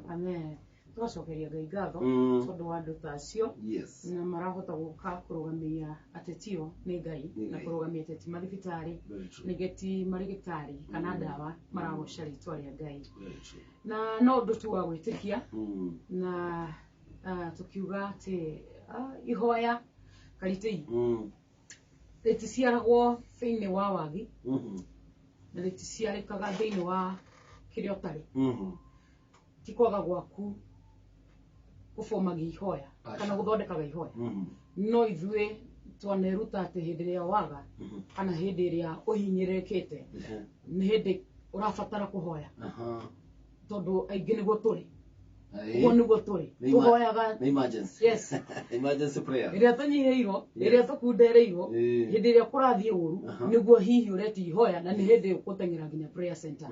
Amen. Tũgacokeria Ngai ngatho tondũ wa andũ ta acio na marahota gũka kũrũgamia atetio nĩ Ngai Nĩ na Ngai. kũrũgamia ateti mathibitarĩ Very true. nĩngĩ ti marĩgĩtarĩ kana ndawa maragoca rĩtwa rĩa Ngai. Very true. Na no ũndũ tu wa gwĩtĩkia na tũkiuga atĩ ihoya karitĩi rĩticiaragwo thĩinĩ wa wagi na rĩticiarĩkaga thĩinĩ wa kĩrĩa ũtarĩ. Ti kwaga gwaku gũbomagia ihoya Aca. kana gũthondekaga ihoya, no ithuĩ twaneruta atĩ hĩndĩ ĩrĩa waga kana hĩndĩ ĩrĩa ũhinyĩrĩrĩkĩte nĩ hĩndĩ ũrabatara kũhoya, tondũ aingĩ nĩguo tũrĩ ũguo nĩguo tũrĩ tũhoyaga. Nĩ emergency. Yes. Emergency prayer. Rĩrĩa tũnyihĩirwo, rĩrĩa tũkundereirwo, hĩndĩ ĩrĩa kũrathiĩ ũru, nĩguo hihi ũretia ihoya na nĩ hĩndĩ ũgũteng'era nginya prayer center.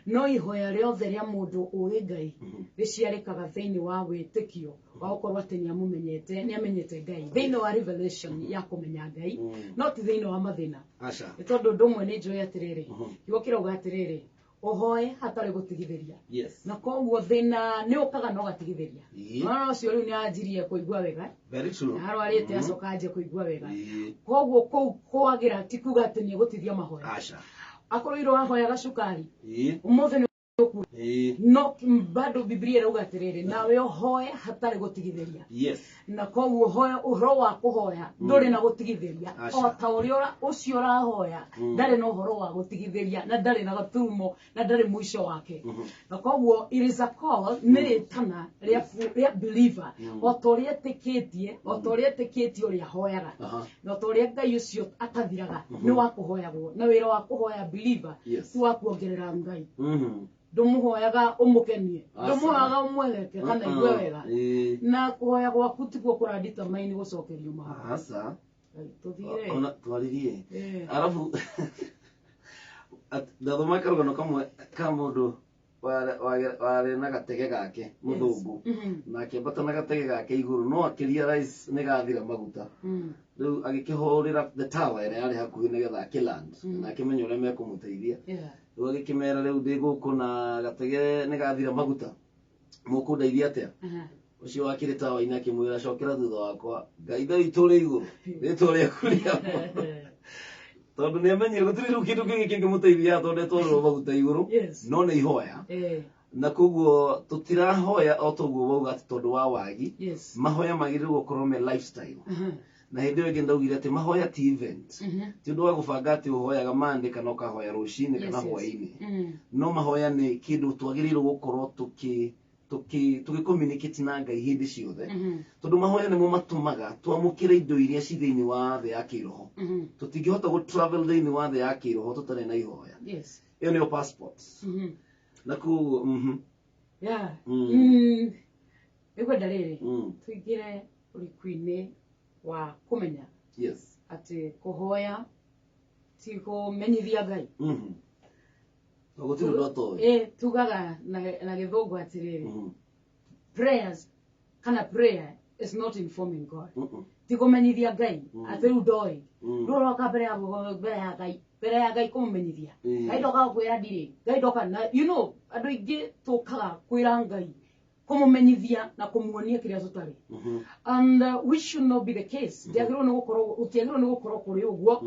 No ihoya rĩothe rĩa mũndũ ũĩ Ngai rĩciarĩkaga thĩinĩ wa wĩtĩkio wa gũkorwo atĩ nĩ amũmenyete, nĩ amenyete Ngai thĩinĩ wa revelation ya kũmenya Ngai, no ti thĩinĩ wa mathĩna. Aca. Nĩ tondũ ũndũ ũmwe nĩ njũĩ atĩrĩrĩ, kiugo kĩrauga atĩrĩrĩ, ũhoe hatarĩ gũtigithĩria. Na koguo thĩna nĩ ũkaga na ũgatigithĩria. Mwana ũcio rĩu nĩ anjirie kũigua wega. Very true. Arwarĩte acoka anjie kũigua wega. Koguo kũu kwagĩra ti kuga atĩ nĩ egũtithia mahoya. Aca. Akorwo irwo wahoyaga cukari, ũmũthĩ nĩ no bado Biblia ĩrauga atĩrĩrĩ, nawe ũhoe hatarĩ gũtigithĩria. Na koguo hoya, ũhoro wa kũhoya ndũrĩ na gũtigithĩria. Aca. O ta ũrĩa ũcio ũrahoya ndarĩ na ũhoro wa gũtigithĩria na ndarĩ na gaturumo na ndarĩ mũico wake. Na koguo it is a call, nĩ rĩtana rĩa believer, o ta ũrĩa etĩkĩtie, o ta ũrĩa etĩkĩtie ũrĩa ahoyaga, na o ta ũrĩa Ngai ũcio atathiraga nĩ wa kũhoyagwo. Na wĩra wa kũhoya believer ti wa kuongerera Ngai. Ndũmũhoyaga ũmũkenie, Aca. ndũmũhoyaga ũmwegeke kana igue wega. Na kũhoya gwaku tikuo kũraditamine gũcokerio mahoya. Aca. Ngai, tũthire. Ona twaririe. Arabu ndathoma karũgano kamwe ka mũndũ warĩ na gatege gake mũthũngũ, na akĩambata na gatege gake igũrũ, no akĩrealize nĩ gathira maguta. Rĩu agĩkĩhũrĩra the tower ĩrĩa yarĩ hakuhĩ nĩgetha akĩland na akĩmenya ũrĩa mekũmũteithia. Rĩu agĩkĩmera, rĩu ndĩ gũkũ na gatege nĩ gathira maguta, mũkũndeithia atĩa? Ũcio wakĩrĩ tawa-inĩ akĩmwĩra, cokera thutha wakwa, Ngai ithe witũ ũrĩ igũrũ, rĩtwa rĩaku rĩamũrwo, tondũ nĩ amenyire gũtirĩ rĩu kĩndũ kĩngĩ kĩngĩmũteithia tondũ etwarĩrwo maguta igũrũ. No nĩ ihoya. Na koguo tũtirahoya o toguo wauga atĩ tondũ wa wagi. Mahoya magĩrĩirwo gũkorwo me lifestyle. Na hĩndĩ ĩyo ĩngĩ ndaugire atĩ mahoya ti event, ti ũndũ wa gũbanga atĩ ũhoyaga Monday kana ũkahoya rũcinĩ kana hwaĩ-inĩ. No mahoya nĩ kĩndũ twagĩrĩirwo gũkorwo tũgĩ communicate na Ngai hĩndĩ ciothe, tondũ mahoya nĩmo matũmaga twamũkĩre indo iria ci thĩinĩ wa thĩ ya kĩroho. Tũtingĩhota gũ travel thĩinĩ wa thĩ ya kĩroho tũtarĩ na ihoya. Ĩyo nĩyo passport. Na koguo Nĩngwenda rĩrĩ tũingĩre ũriku-inĩ wa kũmenya atĩ kũhoya ti kũmenyithia Ngai. Na gũtirĩ ũndũ atoĩ. Tugaga na gĩthũngũ atĩrĩrĩ, prayers kana prayer is not informing God. Ti kũmenyithia Ngai atĩ rĩu ndoĩ. Rĩu ũroka mbere ya Ngai kũmũmenyithia. Ngai ndoka gũkwĩra ndirĩ Ngai ndoka na andũ aingĩ tũkaga kwĩra Ngai kũmũmenyithia na kũmuonia kĩrĩa tũtarĩ, and which should not be the case. Ndiagĩrĩirwo nĩ gũkorwo, gũtiagĩrĩirwo nĩ gũkorwo kũrĩ ũguo,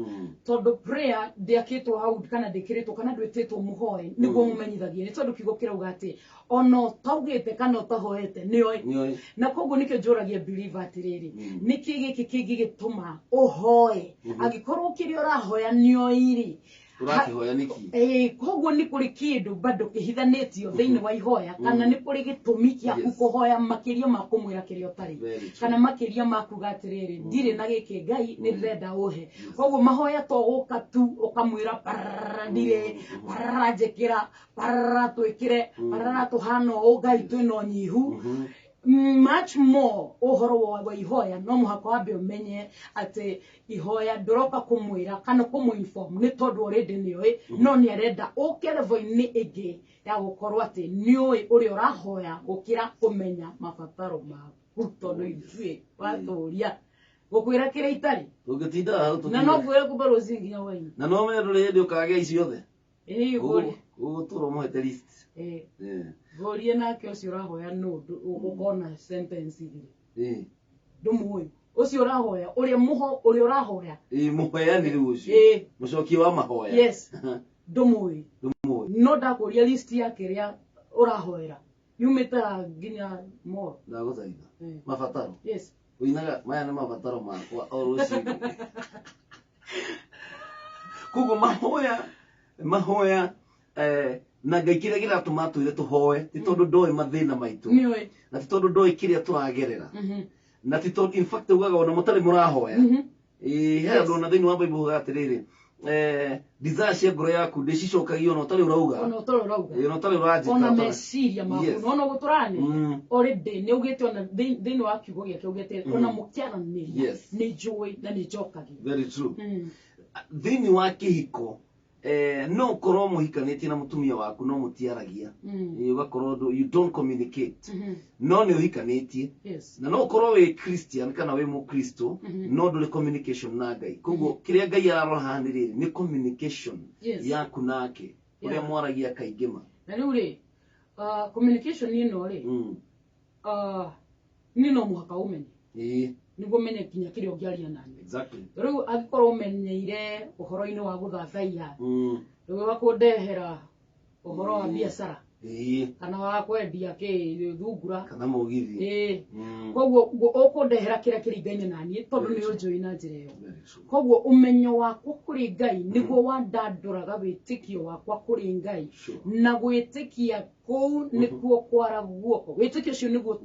tondũ prayer ndĩakĩtwo hau kana ndĩkĩrĩtwo kana ndwĩtĩtwo mũhoe nĩguo mũmenyithagie, nĩ tondũ kiugo kĩrauga atĩ ona ũtaugĩte kana ũtahoete nĩoĩ. Nĩoĩ. Na koguo nĩkĩo njũragia believer atĩrĩrĩ, nĩkĩ gĩkĩ kĩngĩgĩtũma ũhoe angĩkorwo kĩrĩa ũrahoya nĩoĩ rĩ? Ũrakĩhoya nĩkĩ? Koguo nĩ kũrĩ kĩndũ bado kĩhithanĩtio thĩinĩ wa ihoya, kana nĩ kũrĩ gĩtũmi gĩaku kũhoya makĩria ma kũmwĩra kĩrĩa ũtarĩ, Very true. kana makĩria ma kuga atĩrĩrĩ, ndirĩ na gĩkĩ, Ngai nĩ ndĩrenda ũhe. Koguo mahoya to gũka tu ũkamwĩra parara ndirĩ, parara njĩkĩra, parara twĩkĩre, parara tũhana ũũ, Ngai twĩna ũnyihu. Much more ũhoro wa ihoya, no mũhaka wambe ũmenye atĩ ihoya ndũroka kũmwĩra kana kũmũ-inform, nĩ tondũ already nĩoĩ, no nĩ arenda ũke level-inĩ ĩngĩ ya gũkorwo atĩ nĩũĩ ũrĩa ũrahoya gũkĩra kũmenya mabataro maku, tondũ ithuĩ watũria gũkwĩra kĩrĩa itarĩ Tũngĩtinda hau na no ngwĩre kumba rũcinĩ nginya hwainĩ. Na no menye ndũrĩ hĩndĩ ũkagĩa ici ciothe. Ĩĩ, kũrĩ. Ũgũtũra ũmũhete list. Eh, Eh. ngũrie nake ũcio ũrahoya nũ ũkona sentence igĩrĩ. Eh. Ndũmũĩ ũcio ũrahoya, ũrĩa mũho ũrĩa ũrahoya. Ĩĩ, mũheani rĩu ũcio. Ĩĩ. Mũcokia wa mahoya. Yes. Ndũmũĩ. Ndũmũĩ. No ndakũria list ya kĩrĩa ũrahoera yumĩte ha nginya mall. Ndagũthaitha. Eh. Mabataro. Yes. Ũinaga maya nĩ mabataro makwa o rũcinĩ. Koguo mahoya mahoya na Ngai kĩrĩa kĩratũma atwĩre tũhoe ti tondũ ndoĩ mathĩna maitũ, Nĩũĩ. na ti tondũ ndoĩ kĩrĩa tũragerera, na ti tondũ in fact ugaga ona mũtarĩ mũrahoya. Ĩĩ, he andũ ona thĩinĩ wa Bible ugaga atĩrĩrĩ, desire cia ngoro yaku ndĩcicokagia ona ũtarĩ ũrauga. Ona ũtarĩ ũrauga. Ĩĩ, ona ũtarĩ ũranjĩta. Ona meciria maku. Yes. Nona ũgũtũranĩria. Already nĩ augĩte ona thĩinĩ wa kiugo gĩake augĩte ona mũkĩaranĩria nĩ njũĩ na nĩ njokagia. Very true. Thĩinĩ wa kĩhiko, no ũkorwo mũhikanĩtie na mũtumia waku no mũtiaragia. Ĩĩ, ũgakorwo you don't communicate. No nĩ ũhikanĩtie. Na no ũkorwo wĩ Christian kana wĩ mũkristo, no ndũrĩ communication na Ngai. Koguo kĩrĩa Ngai ararora haha nĩ rĩrĩ, nĩ communication yaku nake, ũrĩa mwaragia kaingĩ ma. Na rĩu rĩ, communication ĩno rĩ, niĩ no mũhaka ũmenye. Nĩguo ũmenye nginya kĩrĩa ũngĩaria naniĩ. Rĩu angĩkorwo ũmenyeire ũhoro-inĩ wa gũthathaiya, rĩu ũgakũndehera ũhoro wa biacara, kana wa kwendia kĩ thungura, kana mũgithi. Koguo ũkũndehera kĩrĩa kĩringaine naniĩ tondũ nĩ ũnjũĩ na njĩra ĩyo. Very true. Koguo ũmenyo wakwa kũrĩ Ngai nĩguo wandandũraga wĩtĩkio wakwa kũrĩ Ngai. Na gwĩtĩkia kũu nĩkuo kwara guoko. Wĩtĩkio ũcio nĩguo,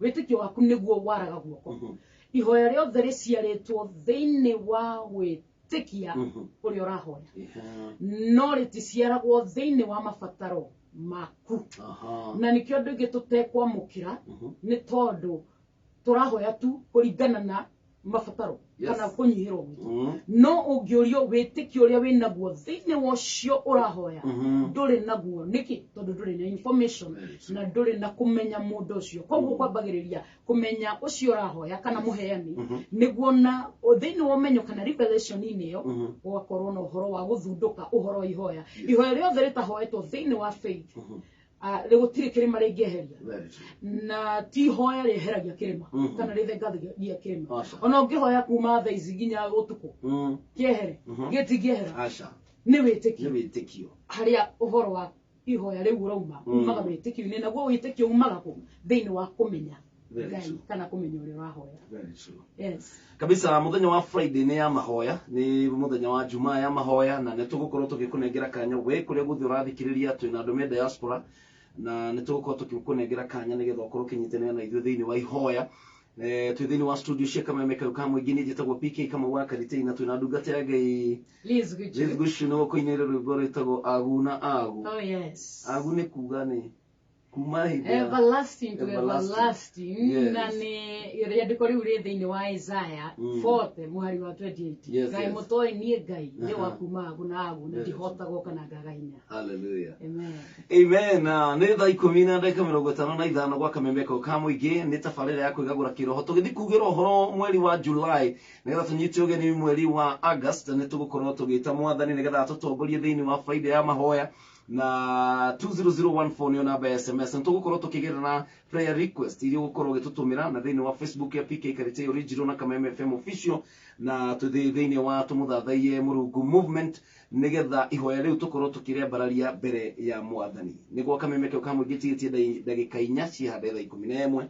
wĩtĩkio waku nĩguo waraga guoko. Ihoya rĩothe rĩciarĩtwo thĩinĩ wa gwĩtĩkia ũrĩa ũrahoya. No rĩticiaragwo thĩinĩ wa mabataro maku. Na nĩkĩo andũ aingĩ tũtekwamũkĩra, nĩ tondũ tũrahoya tu kũringana na mabataro kana kũnyihĩrwo gwitũ. No ũngĩũrio wĩtĩkio ũrĩa wĩnaguo thĩinĩ wa ũcio ũrahoya, ndũrĩ naguo. Nĩkĩ? Tondũ ndũrĩ na information Very true. na ndũrĩ na kũmenya mũndũ ũcio. Koguo kwambagĩrĩria kũmenya ũcio ũrahoya kana mũheani, nĩguo na thĩinĩ wa ũmenyo kana revelation-inĩ ĩyo, ũgakorwo na ũhoro wa gũthundũka ũhoro wa ihoya. Ihoya rĩothe rĩtahoetwo thĩinĩ wa faith, rĩgũtirĩ kĩrĩma rĩngĩeheria. Very true. Na ti ihoya rĩeheragia kĩrĩma, kana rĩthengathagia kĩrĩma. Ona ũngĩhoya kuma thaa ici nginya ũtukũ, kĩehere, gĩtingĩehera. Nĩ wĩtĩkio. Nĩ wĩtĩkio. Harĩa ũhoro wa ihoya rĩu ũrauma, umaga wĩtĩkio-inĩ, naguo wĩtĩkio umaga kũ? Thĩinĩ wa kũmenya Very Ngai, true. kana kũmenya ũrĩa ũrahoya. Very true. Yes. Kabisa, mũthenya wa Friday nĩ ya mahoya, nĩ mũthenya wa Jumaa ya mahoya, na nĩ tũgũkorwo tũgĩkũnengera kanya we kũrĩa guothe ũrathikĩrĩria, twĩna andũ me diaspora, na nĩ tũgũkorwo tũgĩkũnengera kanya nĩgetha ũkorwo ũkĩnyitanĩra na ithuĩ thĩinĩ wa ihoya. Twĩ thĩinĩ wa studio cia Kameme kau ka mũingĩ, niĩ njĩtagwo PK Kamau wa Karitei, na twĩna ndungata ya Ngai Liz Guchu. Liz Guchu, nĩwe ũkũinĩra rwĩmbo rwĩtagwo Agu na Agu. Oh, yes. Agu nĩ kuga nĩ kuma hĩndĩ ya Everlasting to Everlasting. everlasting. Yes. Na nĩ rĩandĩko rĩu rĩ thĩinĩ wa Isaiah 40 mũhari wa 28. Yes, Ngai yes. mũtoĩ niĩ Ngai nĩ wa kuma agu na agu, na Yes. ndihotagwo kana ngaga hinya. Hallelujah. Amen. Amen. Na nĩ thaa ikũmi na ndagĩka mĩrongo ĩtano na ithano gwa Kameme kau ka mũingĩ, nĩ tabarĩra ya kwĩgagũra kĩroho. Tũgĩthiĩ kugĩra ũhoro mweri wa July nĩgetha tũnyite ũgeni mweri wa August, nĩ tũgũkorwo tũgĩta mwathani nĩgetha atũtongorie thĩinĩ wa Friday ya mahoya, na 20014 nĩyo namba ya SMS. Nĩ tũgũkorwo tũkĩgerera prayer request iria ũgũkorwo ũgĩtũtũmĩra na thĩinĩ wa Facebook ya PK Karitei Original na Kameme FM Official, na tũthiĩ thĩinĩ wa tũmũthathaiye Mũrungu Movement nĩgetha ihoya rĩu tũkorwo tũkĩrĩambararia mbere ya mwathani. Nĩ gwa Kameme kau ka mũingĩ tigĩtie ndagĩka inya cihande thaa ikũmi na ĩmwe.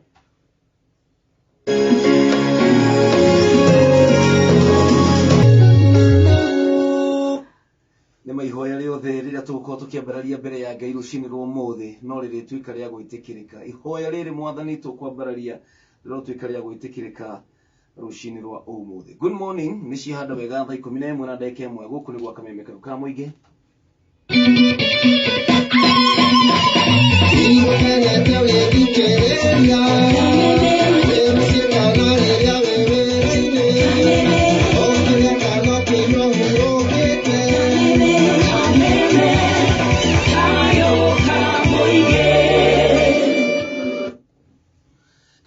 Nĩ maihoya rĩothe rĩrĩa tũgũkorwo tũkĩambararia mbere ya Ngai rũcinĩ rwa ũmũthĩ, no rĩrĩtuĩka rĩa gwĩtĩkĩrĩka. Ihoya rĩrĩ mwathani tũkwambararia rĩrotuĩka rĩa gwĩtĩkĩrĩka rũcinĩ rwa ũmũthĩ. Good morning, nĩ cihanda wega thaa ikũmi na ĩmwe na ndagĩka ĩmwe, gũkũ nĩ gwa Kameme kau ka mũingĩ. Igũkenete ũgĩthikĩrĩria, wĩ mũciĩ kana rĩrĩa wĩ wĩra-inĩ, ũkĩrĩa kana ũkĩnyua hurũkĩte.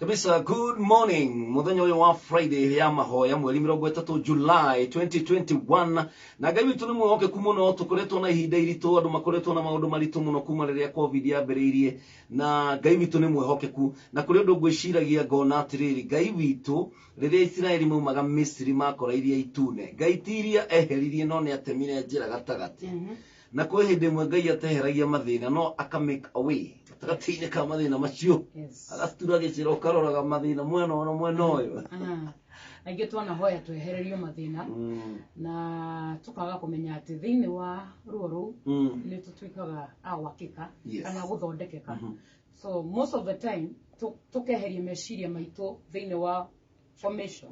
Kabisa, good morning. Muthenya uyu wa Friday ya mahoya mweri 30 July 2021. Na Ngai witũ nĩ mwĩhokeku mũno, tũkoretwo na ihinda iritũ, andũ makoretwo na maũndũ maritũ mũno kuma rĩrĩa COVID yambĩrĩirie, na Ngai witũ nĩ mwĩhokeku. Na kũrĩ ũndũ ngwĩciragia ngona atĩrĩrĩ, Ngai witũ rĩrĩa Isiraeli maumaga Misiri makora iria itune, Ngai ti iria eheririe no nĩ atemire njĩra gatagatĩ. Na kwĩ hĩndĩ ĩmwe Ngai ateheragia mathĩna no aka make a way gatagatĩ-inĩ ka mathĩna macio. Agatura gĩcĩra ũkaroraga mathĩna mwena ũyũ na mwena ũyũ. Aingĩ twanahoya twehererio mathĩna na tukaga kũmenya atĩ thĩinĩ wa ruo rũu nĩ tũtuĩkaga a gwakĩka kana gũthondekeka. So most of the time tũkeheria meciria maitũ thĩinĩ wa formation,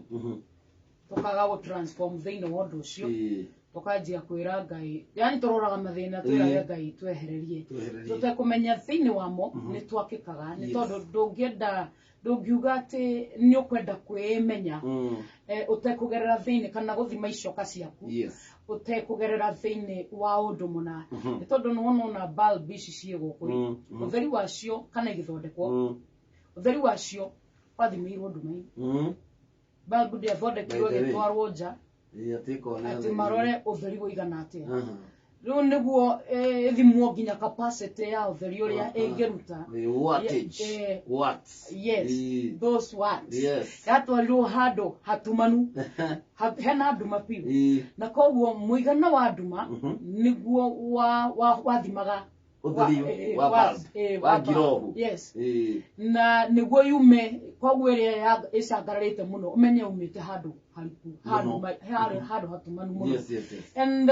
tukaga gũ transform thĩinĩ wa ũndũ ũcio, tukanjia kwĩra Ngai, yani tũroraga mathĩna twĩrage Ngai twehererie, tũtekũmenya thĩinĩ wamo nĩ twakĩkaga, nĩ tondũ ndũngĩenda, ndũngiuga atĩ nĩ ũkwenda kwĩmenya ũtekũgerera thĩinĩ kana gũthima icoka ciaku ũtekũgerera thĩinĩ wa ũndũ mũna, nĩ tondũ nĩ wona ona bulb ici ciĩ gũkũ, ũtheri wacio kana igĩthondekwo, ũtheri wacio wathimĩirwo nduma-inĩ. Bulb ndĩathondekirwo ĩgĩtwarwo nja atĩ marore ũtheri ũigana atĩa. Rĩu nĩguo ĩthimwo nginya capacity ya ũtheri ũrĩa ĩngĩruta. Wattage. Watts. Yes, those watts. Yatwarirwo handũ hatumanu, hena nduma biũ, na koguo mũigana wa nduma nĩguo wathimaga ũtheri wa bulb, wa ngirobu. Yes. Na nĩguo yume, koguo ĩrĩa ĩcangararĩte mũno ũmenye umĩte handũ hariku, handũ hatumanu mũno. Yes. And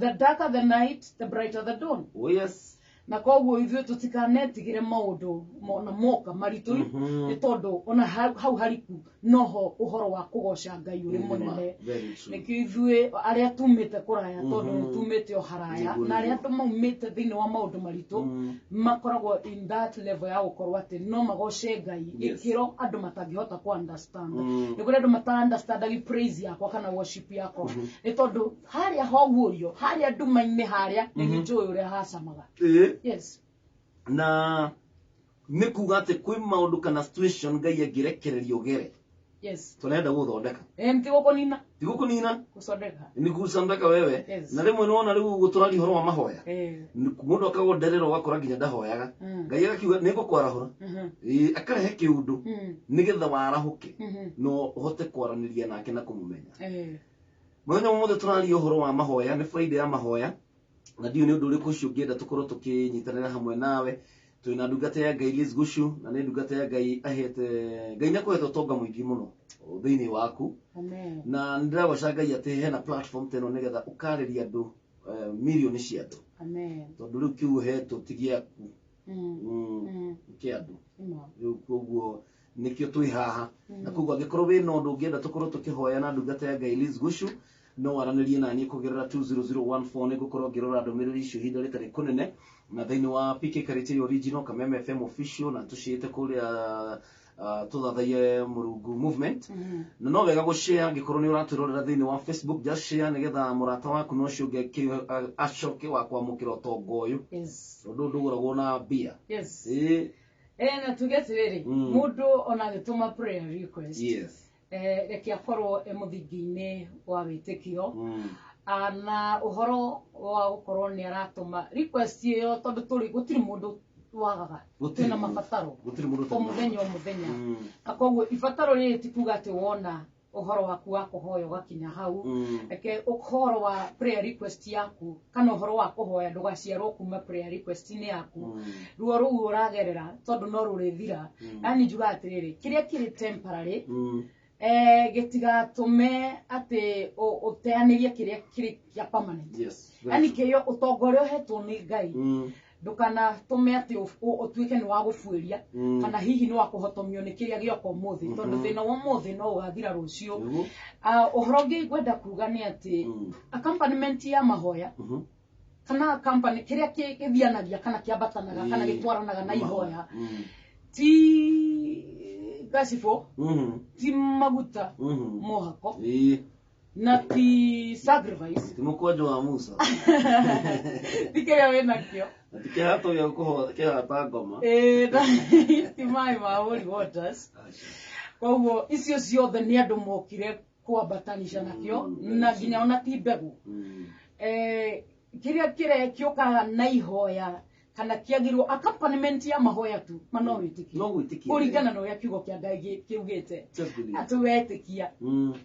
the darker the night, the brighter the dawn. Oh yes. Na koguo ithuĩ tũtikanetigĩre maũndũ na moka maritũ, nĩ tondũ ona hau hariku noho ũhoro wa kũgoca Ngai ũrĩ mũnene. Nĩkĩo ithuĩ arĩa tumĩte kũraya, tondũ nĩ tumĩte o haraya, na arĩa andũ maumĩte thĩinĩ wa maũndũ maritũ makoragwo in that level ya gũkorwo atĩ no magoce Ngai gĩkĩro andũ matangĩhota kũ understand. Nĩ kũrĩ andũ mata understandagi praise yakwa kana worship yakwa, nĩ tondũ harĩa hoguũrio, harĩa nduma-inĩ harĩa nĩ njũĩ ũrĩa hacamaga. Yes. Na nĩ kuga atĩ kwĩ maũndũ kana situation Ngai angĩrekereria ũgere. Yes. Tũrenda gũthondeka. Ti gũkũnina. Ti gũkũnina. Gũcondeka. Nĩ gũcondeka wewe. Na rĩmwe nĩwona rĩu gũtũraria ũhoro wa mahoya. Mũndũ akagonderera ũgakora nginya ndahoyaga. Ngai agakiuga nĩ ngũkwarahũra. Akarehe kĩũndũ nĩgetha warahũke no ũhote kwaranĩria nake na kũmũmenya. Mũthenya ũmũthĩ tũraria ũhoro wa mahoya, nĩ Friday ya mahoya. Na ndiũ nĩ ũndũ ũrĩkũ ũcio ũngĩenda tũkorwo tũkĩnyitanĩra hamwe nawe. Twĩna ndungata ya Ngai Liz Gucu, na nĩ ndungata ya Ngai ahete, Ngai nĩakũhete ũtonga mũingĩ mũno thĩinĩ waku. Amen. Na nĩndĩragoca Ngai atĩ hena platform ta ĩno nĩgetha ũkarĩria andũ mirioni cia andũ. Amen. Tondũ rĩu kĩu ũhetwo ti gĩaku. Kĩa andũ. Rĩu koguo nĩkĩo twĩ haha. Na koguo angĩkorwo wĩna ũndũ ũngĩenda tũkorwo tũkĩhoya na ndungata ya Ngai Liz Gucu, no waranĩrie na niĩ kũgerera 20014, nĩngũkorwo ngĩrora ndũmĩrĩri icio ihinda rĩtarĩ kũnene. Na thĩinĩ wa PK Karitei Original, Kameme FM Official, na tũciĩte kũrĩa tũthathaiye Mũrungu Movement. Na no wega gũshare angĩkorwo nĩ ũratwĩrorera thĩinĩ wa Facebook, just share nĩgetha mũrata waku na ũcio ũngĩ acoke wa kwamũkĩra ũtonga ũyũ. Tondũ ndũgũragwo na mbia. Yes. Na tuge atĩrĩrĩ, mũndũ ona agĩtũma prayer request. Yes. Reke akorwo e mũthingi-inĩ wa wĩtĩkio. Na ũhoro wa gũkorwo nĩ aratũma request ĩyo, tondũ tũrĩ gũtirĩ mũndũ wagaga, twĩna mabataro o mũthenya o mũthenya. Na koguo ibataro rĩrĩ ti kuga atĩ wona ũhoro waku wa kũhoya ũgakinya hau. Reke ũhoro wa prayer request yaku kana ũhoro wa kũhoya ndũgaciarwo kuma prayer request-inĩ yaku. Ruo rũu ũragerera tondũ no rũrĩthira. Yani njugaga atĩrĩrĩ, kĩrĩa kĩrĩ temporary gĩtigatũme atĩ ũteanĩrie kĩrĩa kĩrĩ kĩa permanent. Yes. Yani kĩrĩa ũtonga ũrĩa ũhetwo nĩ Ngai, ndũkanatũme atĩ ũtuĩke nĩ wa gũbuĩria kana hihi nĩ wa kũhotomio nĩ kĩrĩa gĩoka ũmũthĩ, tondũ thĩna wa ũmũthĩ no ũgathira rũciũ. Ũhoro ũngĩ ngwenda kuga nĩ atĩ accompaniment ya mahoya kana company kĩrĩa gĩthianagia kana kĩambatanaga kana gĩtwaranaga na ihoya ti gacibũ, ti maguta mohako, na ti sacrifice, Ti mũkwanjũ wa Musa, ti kĩrĩa wĩnakĩo. Na ti kĩhato gĩa kĩhata ngoma. Ti maĩ ma holy waters. Koguo icio ciothe nĩ andũ mokire kwambatanisha nakĩo, na nginya ona ti mbegũ. Kĩrĩa kĩũkaga na ihoya kana kĩagĩrĩirwo accompaniment ya mahoya tu, ma no wĩtĩkie. No gwĩtĩkia. Kũringana na ũrĩa kiugo kĩa Ngai kĩugĩte. Just believe. Atĩ wetĩkia.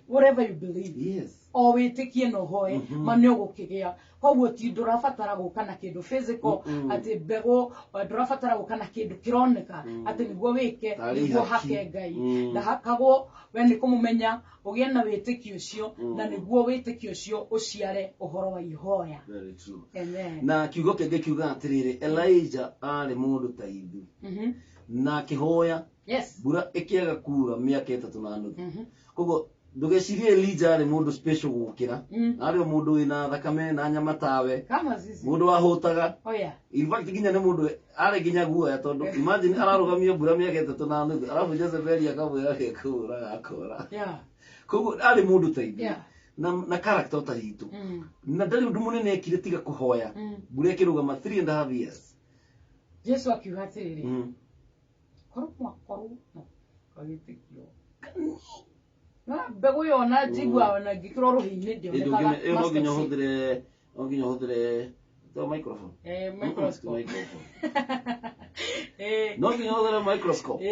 Whatever you believe. O wĩtĩkie na ũhoe, ma nĩ ũgũkĩgĩa. Koguo ti ndũrabatara gũka na kĩndũ physical, atĩ mbegũ, ndũrabatara gũka na kĩndũ kĩroneka, atĩ nĩguo wĩke, Tarĩ nĩguo ihaki. hake Ngai. Ndahakagwo, we nĩ kũmũmenya, ũgĩe na wĩtĩkio ũcio, na nĩguo wĩtĩkio ũcio ũciare ũhoro wa ihoya. Very true. Amen. Na kiugo kĩngĩ kiugaga atĩrĩrĩ, Elijah arĩ mũndũ ta ithuĩ. Na akĩhoya, mbura ĩkĩaga kura mĩaka 3.5. Koguo ndũgecirie Elijah arĩ mũndũ special gũkĩra. Arĩ o mũndũ wĩna thakame na nyama tawe. Kama sisi. Mũndũ wahũtaga. Oh, yeah. In fact nginya nĩ mũndũ arĩ nginya guoya tondũ imagine ararũgamia mbura mĩaka 3.5 arabu Jezebeli akamwĩra nĩekũũraga akora. Koguo arĩ mũndũ ta ithuĩ. Na character ta itũ. Na ndarĩ ũndũ mũnene ekire tiga kũhoya. Mbura ĩkĩrũgama 3.5 years. Jesu akiuga atĩrĩrĩ, korwo mwakorwo na kawĩtĩkio. Na mbegũ ĩyo na njigua ona ngĩkĩrwo rũhĩ-inĩ ndĩonekaga. Ĩyo no nginya ũhũthĩre, no nginya ũhũthĩre to microphone. Microscope. Microphone. No nginya ũhũthĩre microscope.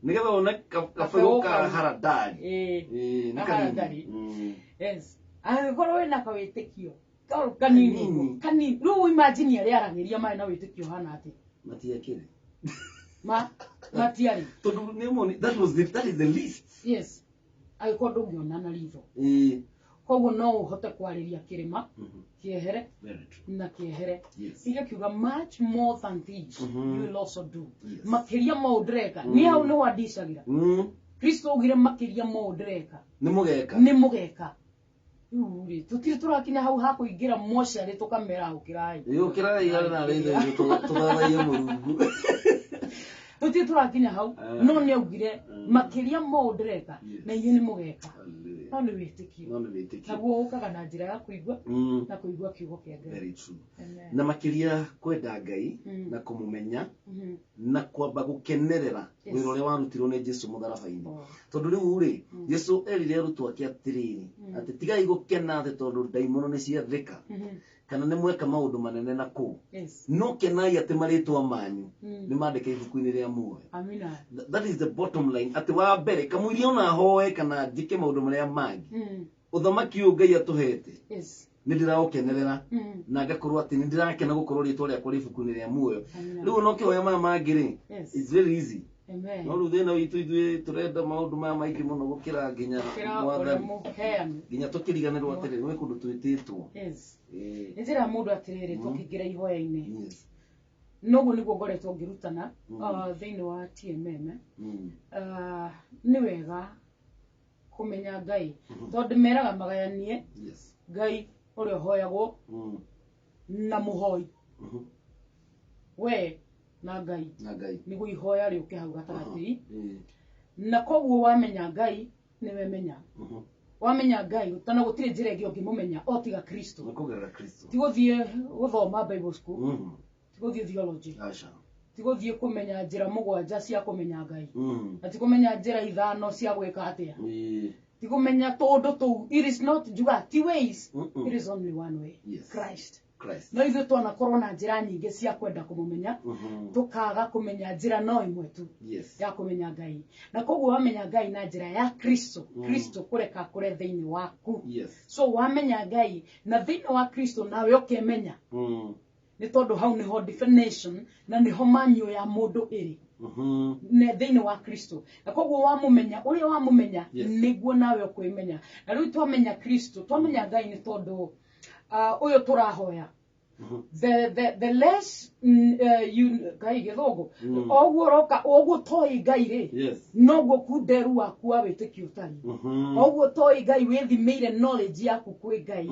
Nĩgetha wone kabegũ Kabegũ ka kau. haradali. Nĩ Ka kanini. haradali. Yes. Angĩkorwo wĩna kawĩtĩkio kau kanini Kanini. kanini. Rĩu imagine arĩa aragĩria marĩ na wĩtĩkio ũhana atĩa? Matiakĩrĩ. Matiarĩ. Tondũ nĩ moni, that is the least. Yes. Angĩkorwo ndũngĩona na ritho. Koguo no ũhote kwarĩria kĩrĩma, kĩehere Very true. na kĩehere. Yes. Iria kiuga much more than these you will also do. Yes. Makĩria ma ũũ ndĩreka. Niĩ hau nĩho andicagĩra. Kristo augire makĩria ma ũũ ndĩreka. Nĩ mũgeka. Nĩ mũgeka. Rĩu rĩ, tũtirĩ tũrakinya hau ha kũingĩra mocarĩ tũkamera ũkĩrai. Ĩ, ũkĩrai arĩ na arĩ ithe witũ, tũthathaiye Mũrungu. Tũtirĩ tũrakinya hau, no nĩ augire, makĩria ma ũũ ndĩreka, na inyuĩ nĩ mũgeka. Hallelujah. No nĩ wĩtĩkio. No nĩ wĩtĩkio. Naguo ũkaga na njĩra ya kũigua, na kũigua kiugo kĩa Ngai. Very true. Amen. Na makĩria kwenda Ngai, na kũmũmenya, na kwamba gũkenerera wĩra ũrĩa warutirwo nĩ Jesu mũtharaba-inĩ. Tondũ rĩu rĩ, Jesu erire arutwo ake atĩrĩrĩ, atĩ tigai gũkena atĩ tondũ ndaimono nĩ ciathĩka, kana nĩ mweka maũndũ manene na kũu. No kenai atĩ marĩtwa manyu nĩ mandĩke ibuku-inĩ rĩa muoyo. Amina. That is the bottom line. Atĩ wa mbere, kamũiria ona hoe kana njĩke maũndũ marĩa mangĩ. Ũthamaki ũyũ Ngai atũhete. Nĩ ndĩraũkenerera. Na ngakorwo atĩ nĩ ndĩrakena gũkorwo rĩtwa rĩakwa rĩ ibuku-inĩ rĩa muoyo. Amina. Rĩu ona ũkĩhoya maya mangĩ rĩ, it's very easy. Amen. No rĩu thĩna witũ ithuĩ tũrenda maũndũ maya maingĩ mũno gũkĩra nginya Gũkĩra mwathani. ũrĩa mũheani. Nginya tũkĩriganĩrwo atĩrĩ, gwĩ kũndũ twĩtĩtwo. Nĩ njĩra ya mũndũ atĩrĩrĩ, tũkĩingĩra ihoya-inĩ. Noguo nĩguo ngoretwo ngĩrutana, thĩinĩ wa TMM. Nĩ wega kũmenya Ngai. Tondũ meraga magayanie Ngai ũrĩa ũhoyagwo na mũhoi. We na Ngai. Na Ngai. Nĩguo ihoya rĩũke hau gatagatĩ. Na koguo wamenya Ngai, nĩwe menya. Wamenya Ngai, tondũ gũtirĩ njĩra ĩngĩ ũngĩmũmenya o tiga Kristo. Nĩ kũgerera Kristo. Ti gũthiĩ gũthoma Bible school. Ti gũthiĩ theology. Aca. Ti gũthiĩ kũmenya njĩra mũgwanja cia kũmenya Ngai. Na ti kũmenya njĩra ithano cia gwĩka atĩa. Ti kũmenya tũndũ tũu. It is not njuga, ti ways. It is only one way. Christ. Christ. No ithuĩ twanakorwo na njĩra nyingĩ cia kwenda kũmũmenya, tũkaga kũmenya njĩra no ĩmwe tu ya kũmenya Ngai. Na koguo wamenya Ngai na njĩra ya Kristo, Kristo kũreka akũre thĩinĩ waku. So wamenya Ngai na thĩinĩ wa Kristo nawe ũkemenya. Nĩ tondũ hau nĩho definition na nĩho manyo ya mũndũ ĩrĩ. Ne thĩinĩ wa Kristo. Na koguo wamũmenya, ũrĩa wamũmenya, nĩguo nawe ũkwĩmenya. Na rĩu twamenya Kristo, twamenya Ngai nĩ tondũ, ũyũ tũrahoya. The less, you, Ngai gĩthũngũ. Oguo ũroka, oguo toĩ Ngai rĩ. Noguo kunderu waku wa wĩtĩkio ũtariĩ. Oguo toĩ Ngai wĩthimĩire knowledge yaku kwĩ Ngai.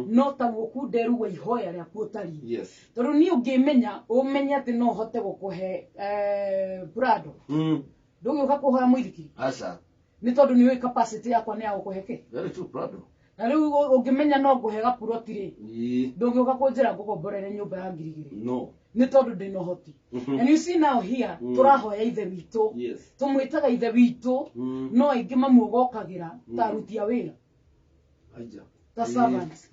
No taguo kunderu wa ihoya rĩaku ũtariĩ. Tondũ niĩ ũngĩmenya, ũmenye atĩ no hote gũkũhe, Prado. Ndũgĩũka kũhoya mũithikiri. Aca. Nĩ tondũ nĩũĩ capacity yakwa nĩ ya gũkũhe kĩ? Very true, Prado. Na rĩu ũngĩmenya no ngũhe gapuroti rĩ, ndũngĩũka kũnjĩra ngũkomborere nyũmba ya ngiri igĩrĩ. No. Nĩ tondũ ndĩna ũhoti. And you see now here, tũrahoya Ithe witũ. Tũmwĩtaga Ithe witũ, no aingĩ mamuogokagĩra ta aruti a wĩra. Aja. Ta servants.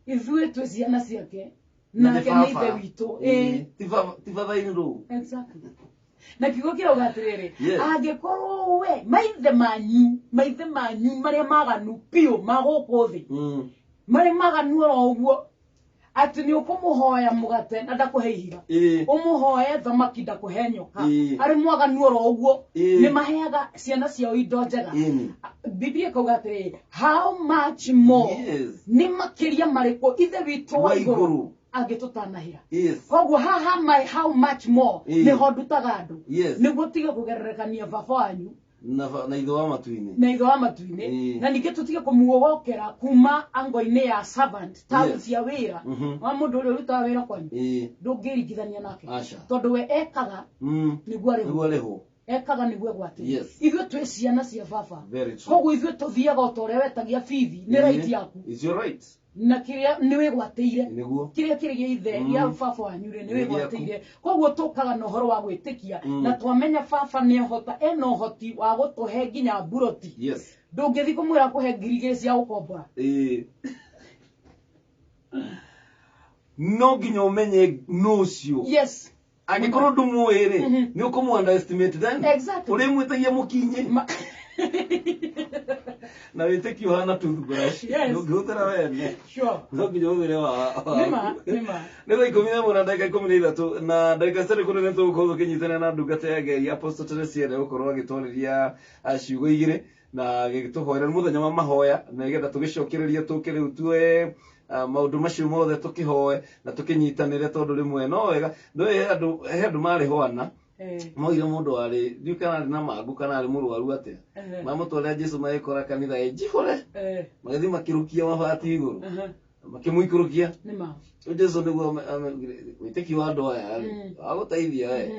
Ithuĩ twĩ ciana ciake, Na nĩ nake nĩ Ithe baba. witũ. Ti baba in law. Exactly. Na kiugo kĩrauga atĩrĩrĩ, Yes. angĩkorwo we maithe manyu marĩa maganu biũ ma gũkũ thĩ, marĩa maganu oro ũguo, atĩ nĩ ũkũmũhoya mũgate na ndakũhe ihiga, ũmũhoe thamaki ndakũhe nyoka, arĩ mwaganu oro ũguo, nĩ maheaga ciana ciao indo njega. Biblia ĩkauga atĩrĩrĩ, how much more nĩ makĩria marĩkũ Ithe witũ wa Wa igũrũ igũrũ. angĩtũtanahĩra. Koguo haha my how much more nĩho ndutaga andũ. Nĩguo tige kũgererekania baba wanyu Na ithe wa matu-inĩ. Na ithe wa matu-inĩ. Na ningĩ tũtige kũmuogokera kuma ango-inĩ ya servant, ta aruti a wĩra. Wa mũndũ ũrĩa ũrutaga wĩra kwanyu. Ndũngĩringithania nake. Aca. Tondũ we ekaga nĩguo arĩhwo. Nĩguo arĩhwo. Ekaga nĩguo egwatĩre. Ithuĩ twĩ ciana cia baba. Very true. Koguo ithuĩ tũthiaga o ta ũrĩa wetagia bithi, nĩ right yaku. It's your right. Na kĩrĩa nĩ wĩgwatĩire. Nĩguo. Kĩrĩa kĩrĩ gĩa ithe, gĩa baba wanyu rĩ, nĩ Nĩ gĩaku. wĩgwatĩire. Koguo tũkaga na ũhoro wa gwĩtĩkia, na twamenya baba nĩ ahota, ena ũhoti wa gũtũhe nginya mburoti. Ndũngĩthiĩ kũmwĩra kũhe ngiri igĩrĩ cia gũkombora. No nginya ũmenye nũ ũcio. Angĩkorwo ndũmũĩ rĩ, nĩ ũkũmũ underestimate then. Ũrĩmwĩtagia mũkinyĩ. Na wĩtĩkio ũhana toothbrush. Ndũngĩhũthĩra wene. No nginya ũhũthĩre wa Nĩma, nĩma. Nĩ thaa ikũmi na ĩmwe na ndagĩka ikũmi na ithatũ, na ndagĩka citarĩ kũnene tũgũkorwo tũkĩnyitanĩra na ndungata ya Ngai Apostle Teresia gũkorwo agĩtwarĩria, ciugo igĩrĩ na agĩtũhoera. Nĩ mũthenya wa mahoya, na nĩgetha tũgĩcokererie tũke rĩu tuoe, maũndũ macio mothe tũkĩhoe na tũkĩnyitanĩre, tondũ rĩmwe no wega. No he andũ marĩ hwana. Moire mũndũ warĩ, ndiũĩ kana arĩ na mangũ kana arĩ mũrwaru atĩa. Mamũtwarĩra Jesũ magĩkora kanitha ĩ njihũre. Magĩthiĩ makĩrũkia mabati igũrũ. Makĩmũikũrũkia. Nĩma. Rĩu Jesũ nĩguo wĩtĩkio wa andũ aya rĩ, wa gũteithia we.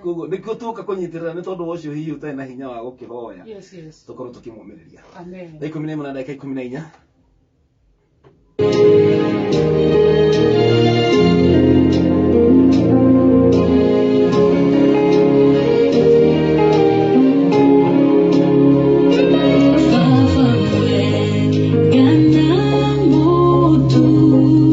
Koguo nĩkĩo tũka kũnyitĩrĩra, nĩ tondũ wa ũcio hihi ũtarĩ na hinya wa gũkĩhoya. Yes, yes. Tũkorwo tũkĩmũmĩrĩria. Amen. Thaa ikũmi na ĩmwe na ndagĩka ikũmi na inya.